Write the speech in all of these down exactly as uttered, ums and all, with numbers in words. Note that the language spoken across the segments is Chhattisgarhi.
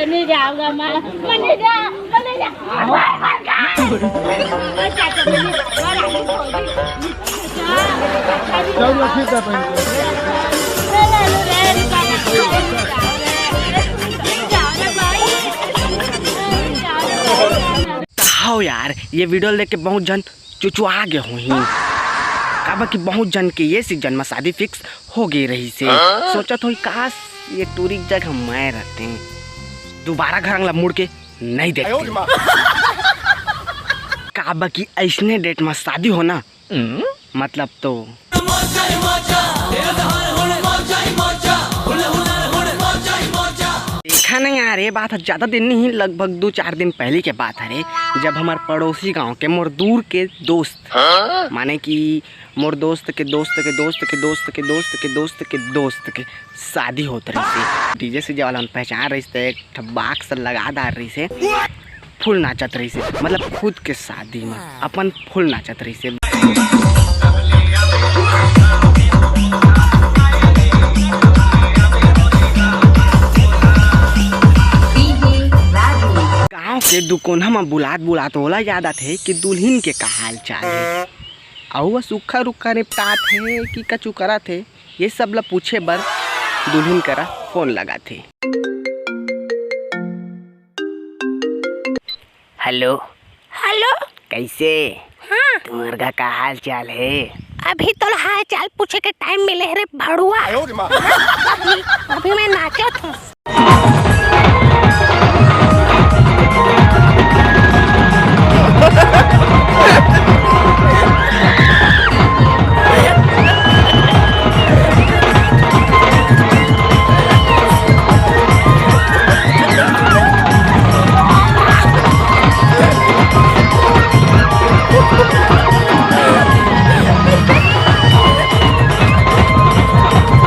नहीं जाऊंगा मैं, मैं नहीं जा, मैं नहीं जा। हव यार, ये वीडियो ल देख के बहुत झन चुचुआ गे होही। काबर कि बहुत झन के ये सीजन म शादी फिक्स हो गे रहिस हे। सोचत होही, काश ये टूरी के जगह मैं रहतें, दुबारा घर अंगला मुड़ के नहीं देखतें। काबर कि अइसने डेट म शादी होना, मतलब तो देखा नहीं यार, ये बात ह ज्यादा दिन नहीं, लगभग दो चार दिन पहली के बात हरे, जब हमर पड़ोसी गांव के मोर दूर के दोस्त, माने कि मोर दोस्त के दोस्त के दोस्त के दोस्त के दोस्त के दोस्त के दोस्त के शादी होत रहिस हे। डीजे सीजे वाला मन पहचान रहिस, त एक ठा बॉक्स लगा डार रहिस हे। फुल नाचत रहिस हे, मतलब खुद के शादी में अपन फुल नाचत रहिस हे। गांव के दुकोना म बुलात बुलात ओला याद आथे कि दुल्हिन के का हाल चाल हे, अउ वो सुक्खा रुक्खा निपटात हे कि कछु करत हे, ये सब ला पूछे बर दुल्हिन करा फोन लगाथे। हेलो। हेलो। कैसे? हाँ। तुम्हर का, का हाल चाल हे? अभी तो हाल चाल पूछे के टाइम मिले हे रे भड़ुआ। अभी, अभी मैं नाचत हूँ।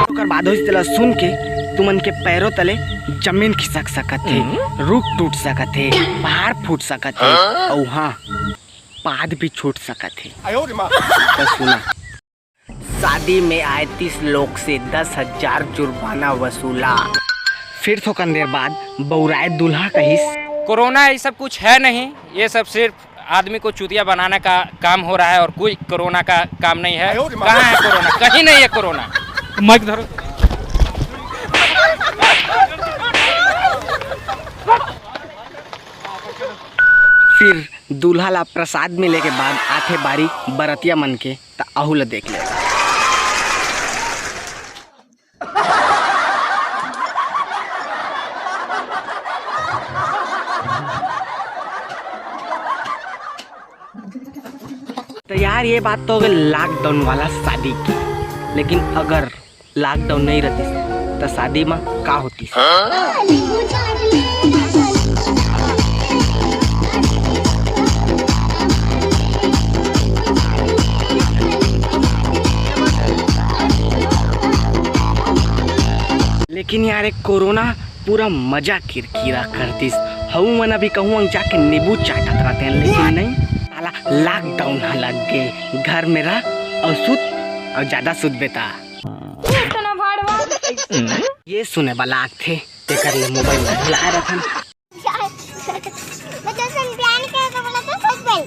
ओकर बाद होइस, तेला सुन के तुमन के पैरों तले जमीन खिसक सकत हे, रुख टूट सकत हे, पहाड़ फूट सकत हे, अउ हाँ, पाद भी छूट सकत हे। तो सुना, शादी में आए तीस लोग से दस हजार जुर्माना वसूला। फिर थोकन देर बाद बउराए दूल्हा कहिस, कोरोना ये सब कुछ है नहीं, ये सब सिर्फ आदमी को चूतिया बनाने का काम हो रहा है और कोई कोरोना का काम नहीं है। कहाँ है कोरोना? कहीं नहीं है कोरोना। माइक धरो। फिर दूल्हा ला प्रसाद मिले के बाद आथे बारी बरतिया मन के, त अहू ला देख ले। तो यार, ये बात तो हो गई लॉकडाउन वाला शादी की, लेकिन अगर लॉकडाउन नहीं रहती तो शादी में का होती? लेकिन यार, एक कोरोना पूरा मजा किरकिरा कर दिस। हऊ मन अभी कहूँ जाके नींबू चाटत रहते हैं, लेकिन नहीं, साला लॉकडाउन ह लग गे। घर में रह और सुत और ज्यादा सुत बेटा। ये सुने वाला आथे, तेकर ले मोबाइल में भुलाए रखन। मैं तो सन प्लान के तो बोला तो सच भाई।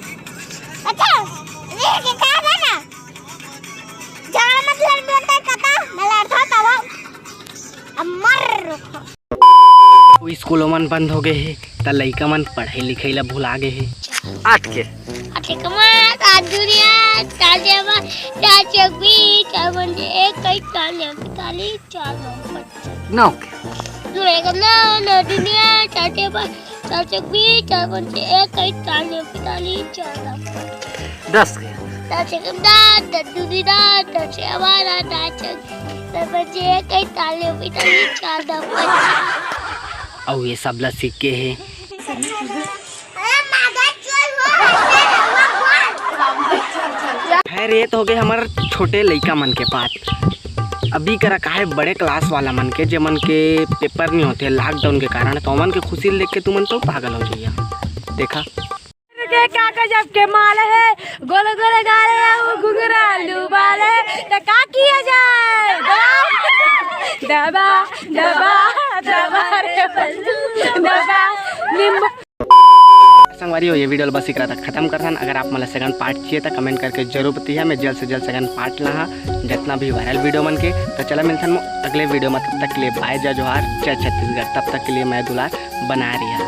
अच्छा, ये के का बना? झगड़ा मत लड़ बेटा, कता मैं लड़ता तब। अब मर। स्कूलों मन बंद हो गए हे, त लइका मन पढ़ाई लिखाई ला भुला गए हे। आठ के। आठ के कमा, सात दुनिया, चार जेवा, चार चौक बीस, चार पंजे एक, कई चार नेम, चालीस, चार नौ पच्चीस। नौ के। नौ एक नौ, नौ दुनिया, चार जेवा, चार चौक बीस, चार पंजे एक, कई चार नेम, चालीस, चार नौ पच्चीस। दस के। दस एक दस, दस दुनिया, दस जेवा, दस चौक, दस पंजे एक, कई चार नेम, चालीस, चार नौ पच्चीस। अउ ये सब ला सीख के हे। खैर, ये तो हो गए हमर छोटे लइका मन के बात। अभी करा काहे बड़े क्लास वाला मन के, जे मन के पेपर नहीं होते लॉकडाउन के कारण, तो ओमन के खुशी देख के तुमन तो पागल हो जाइया। देखा। के का गजब के माल है, गोल गोल गाल है, वो घुघरा। दबा, दबा, दबा रे बल्लू, दबा। नींबू। संगवारी हो, ये वीडियो ल बस इकरा तक खत्म करथन। अगर आप मन ल सेकंड पार्ट चाहिए त कमेंट करके जरूर बताइए, मैं जल्द से जल्द सेकंड पार्ट लाहा जितना भी वायरल वीडियो मन के। तो चला मिलथन अगले वीडियो में, तब तक के लिए बाय, जय जोहार, जय छत्तीसगढ़। तब तक के लिए मैं दुलार बनाए रहिहा।